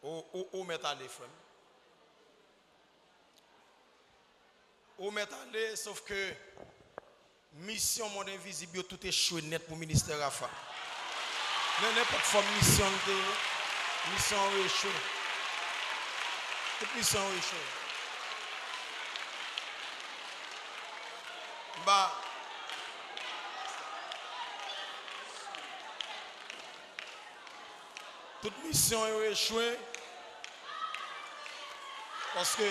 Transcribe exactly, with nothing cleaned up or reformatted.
Ou, ou, ou mèt ale, frè m. Ou mèt ale, sof ke misyon mond envizib yo tout echwe nèt pou ministè Rafa. Nan nenpòt fòm misyon l te ye, misyon an echwe. Tout misyon yo echwe. M pa Tout misyon yo echwe. Paske